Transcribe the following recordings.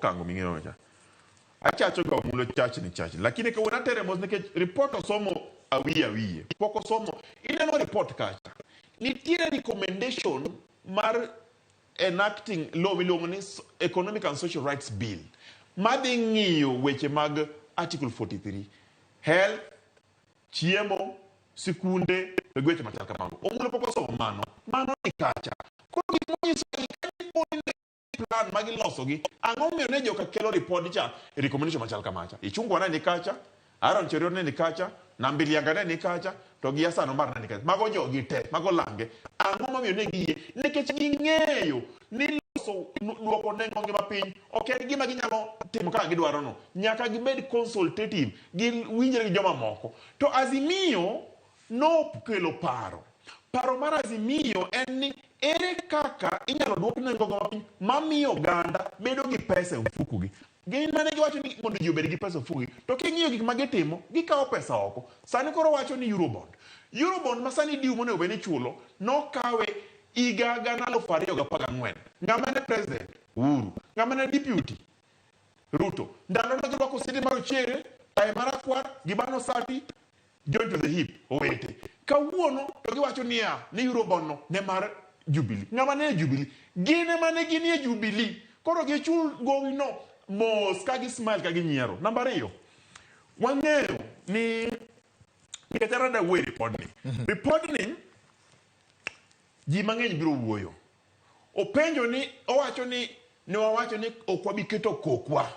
Kango ming'eyo cha. Achacho ga omulo chachni chachni. Lakini kawuono atere mos nikech report osomo awiye awiye. Pok osomo. Ineno report kacha. Nitiere recommendation mar enacting law miluongo ni Economic and Social Rights Bill madhi ng'iyo weche mag Article 43 health, chiemo, sikunde to gi weche machal kamago. Omulo pok osomo mano. Mano ni kacha. Koro gik monyiso ni ka dipo ni plan ma giloso gi ang'o miyo ne joka kelo report cha recommendation machal kamacha ichungwa ne ni kacha Aaron Cheruiyot ne ni kacha Nambilianga ne ni kacha to gi Hassan Omar ne ni kacha mago jogi te mago lange ang'o momiyo ne giyie nikech ging'eyo ni loso duoko nengo ngima piny ok en gima ginyalo timo kaka gidwaro no nyaka gibed consultative giwinjre gi joma moko to Azimio nokelo paro. Paro mar Azimio en ni ere kaka inyalo duok nengo ngima piny mamiyo oganda bedo gi pesa e ofukugi. Gin mane giwacho ni mondo ji obed gi pesa e ofukugi, to king'iyo gik ma gitimo, gikawo pesa oko. Sani koro wacho ni Eurobond. Eurobond ma sani due monego bed ni ichulo, nokawe higa gana alufu ariyo gi apar gang'wen. Ng'ama ne president? Uhuru. Ng'ama ne deputy? Ruto. Ndalo no girwako sete marochere, tai marakwar, gibano sati, Join to the hip, owete. Kawuono to giwacho niya, ni Eurobond no ne mar Jubilee. Ng'ama ne Jubilee? Gin ema ne ginie Jubilee. Koro gichul gowi no mos ka gi smile ka ginyiero. Namba ariyo, wang'eyo ni nikech arada wuoyo e ripodni. Ripodni ji mang'eny biro wuoyo. Openjo ni, owacho ni ne wawacho ni ok wabi keto kokwa.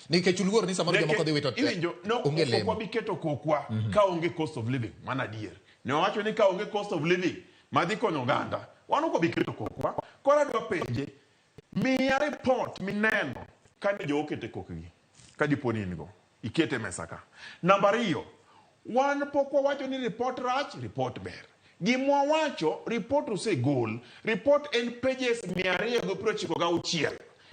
Nikech uluor ni samoro jomoko dhi wito Iwinjo, no, onge ok lemo. wabi keto kokwa ka onge cost of living, mano adier. Ne wawacho ni ka onge cost of living madhi konyo oganda, wan ok wabi keto kokwa. Koro adwa penje, miya report mineno kane jo okete kokgi, ka dipo ni in go, ikete e mesa ka. Namba ariyo, wan pok wawacho ni report rach, report ber. Gima wawacho, report osegol. Report en pages 296.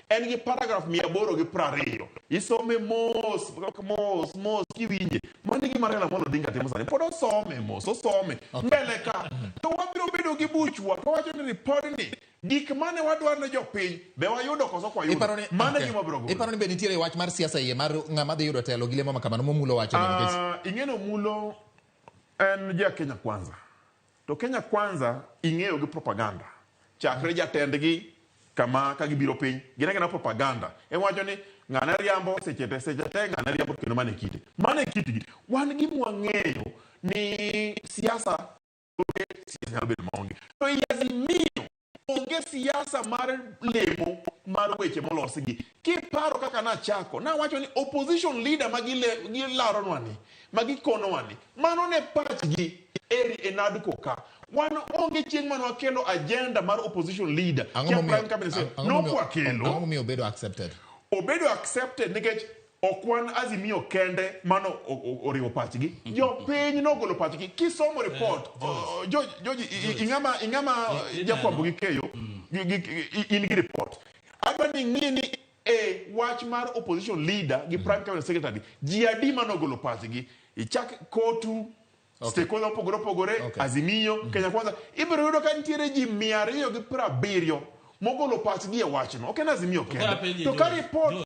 En gi paragraph 820. Isome mos, mos, mos kiwinje. Mano e gima Raila Amolo Odinga timo sani. Pod osome mos, osome. Mbele ka. To wabiro bedo gi buchwa. To wawacho ni report ni, gik mane wadwaro ne jopiny, be wayudo koso ok wayudo. Iparo ni Mano e okay. gima wabiro golo. Iparo ni be nitiere wach mar siasa iye mar ng'ama dhi yudo telo gi lemo ma kamano momulo wacho ni nikech Ah, ing'e ni Omulo en ja Kenya Kwanza. To Kenya Kwanza ing'eyo gi propaganda. Chakre jatendgi kama ka gibiro piny, gin agina propaganda. Iwacho ni ng'ane riambo seche te, seche te ng'ane riambo kendo mano e kite. Mano e kitgi. Wan gima wang'eyo ni siasa siasa nyalo bedo maonge. To i Azimio onge siasa mar lemo mar weche molosgi. Kiparo kaka nachako, nawacho ni opposition leader ma gilaronwa ni, ma gikonowa ni, mano ne pachgi eri e NADCO ka. Wan onge chieng' mane wakelo agenda mar opposition leader. Ang'o Kia momiyo prime cabinet secretary. ang'o momiyo- Nokwakelo. ang'o momiyo obedo accepted? Obedo accepted nikech Ok wan Azimio kende mano oriwo pachgi. Jopiny nogolo pachgi. Kisomo report, George, George, ing'ama ing'ama jafwambo gi keyo, in gi report. Adwa ni ing'i ni e wach mar opposition leader gi prime cabinet secretary, ji adi manogolo pachgi. Ichak kotu, stakeholder mopogore opogore, Azimio, Kenya Kwanza, ibiro yudo ka nitiere ji 270 mogolo pachgi e wachno. Ok en Azimio kende. apenji To ka George, report George.